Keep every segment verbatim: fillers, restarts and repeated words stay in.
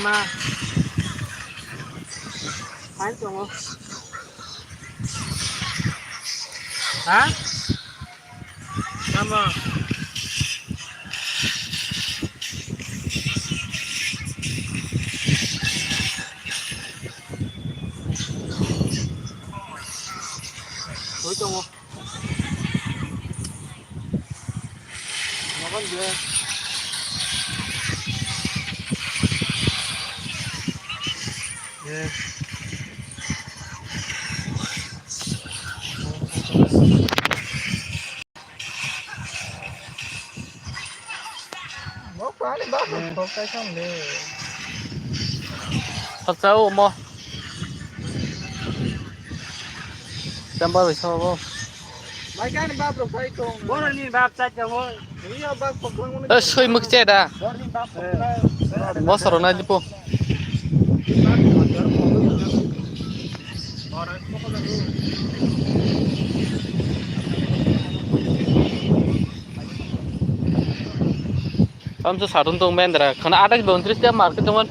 Ma. Hai tongo. Ha? Tamo. Hai tongo. Khoroksa omo. Chambar bai sabo. Boroni bap chai tongo. Eh, soi muk che da. Boroni bap. Mosoro na lipo. Tamsa sadun tong mendra khana adak boundary te market tong.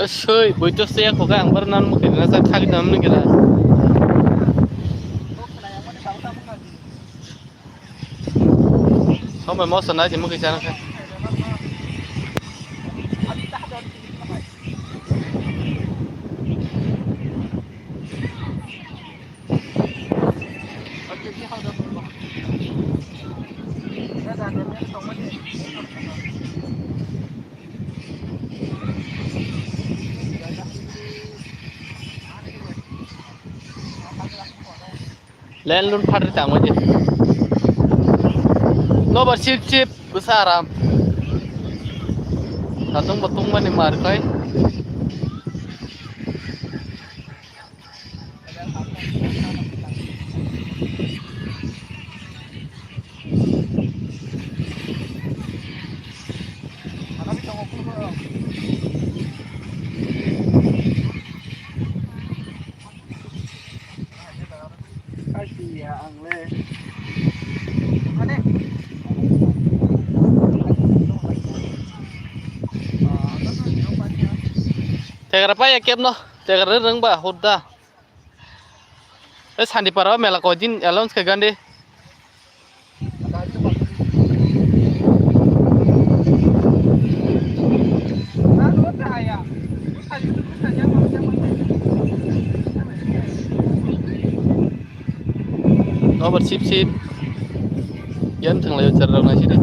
Soi, boi to se ko ka ang bar nan mo kena sa thak dam ni kena. Somai moso na je mo kisa na kha. Len lun phatri tangma di. Nobar sip sip bwsa aram. Satung bo tungmani mar kai. Tegra pa ya kep no, tegra reng ba hudda. Eh, Sandipara mela ko din allowance ke gande. Nobar sip sip. Yan thang lai char rau na sini.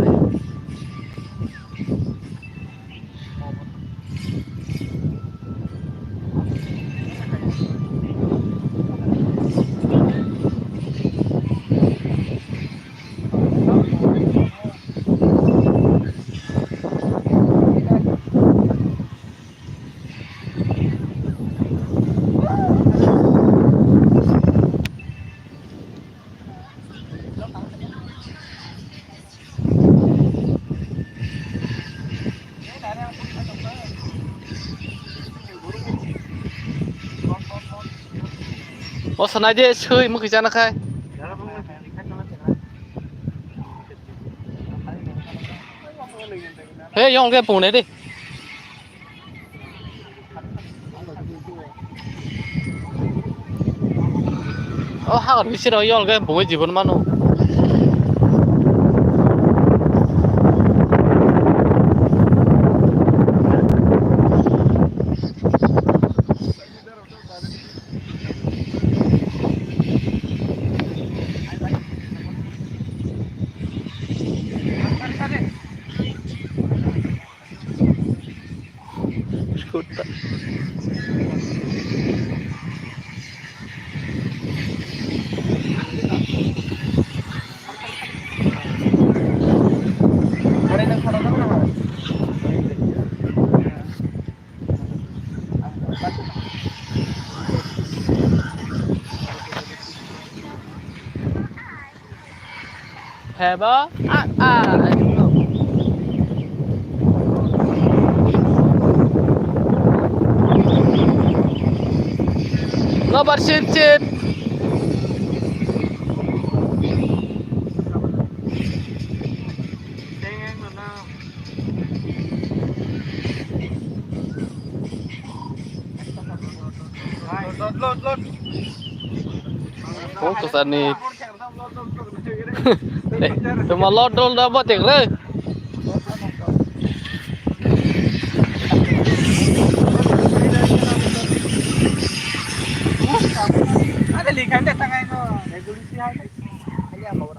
O sanai de sui mukhi chana khai. He yong ke pune de. O hagar bisiro yong ke bugui jibon mano. Heba, ah, ah. Nobar sip sip. Oh, kesan ni. Eh, cuma lodol dah buat ya, Re? Ada likan deh tangan itu. Revolusi aja. Ayo, mau.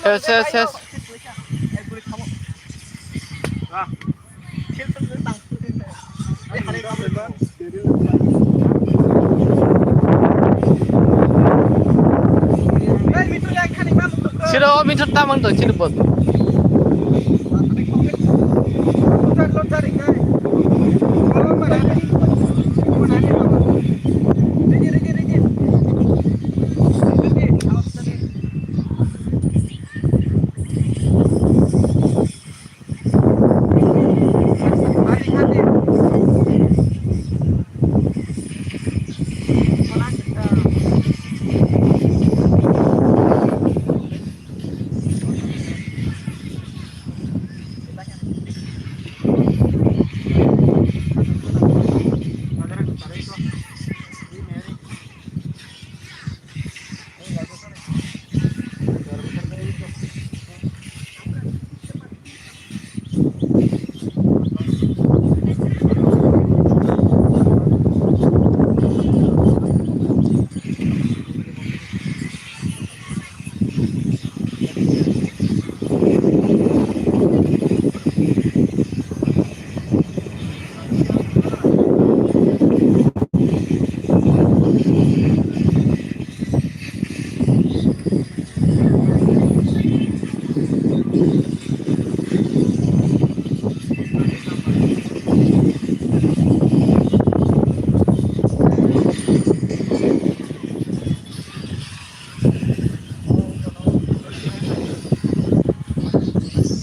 Yes, yes, yes. Siro, o mithot tamang to, siro bot.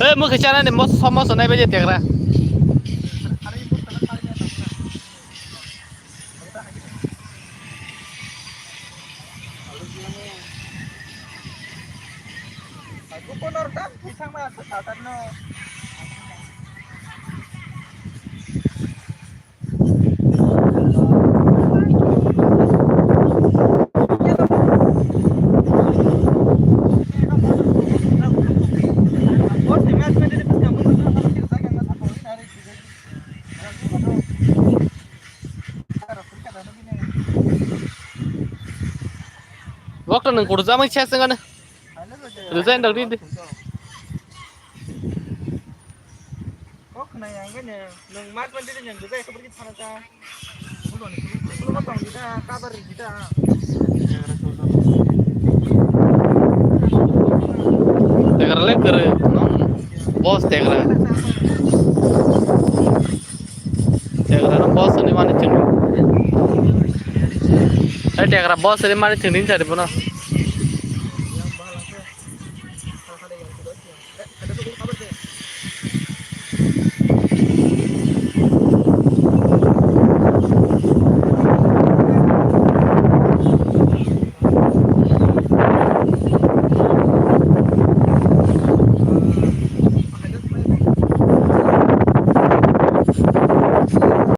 Eh, mukhe chana ni mos-, somo sonai bai je tegra. Wak to nang kudu jamai cheseng ane. Resign dok di. Kok khna yang kene, nwng mat man tini nyang gujai khabar ki thana ta. Bulo ni, bulo ma tong di ta, kabar di ta. Tegar le kere. Boss tegra. Tegra no boss ni mani thwng. Ai tegra boss ni mani thwng din sari bono.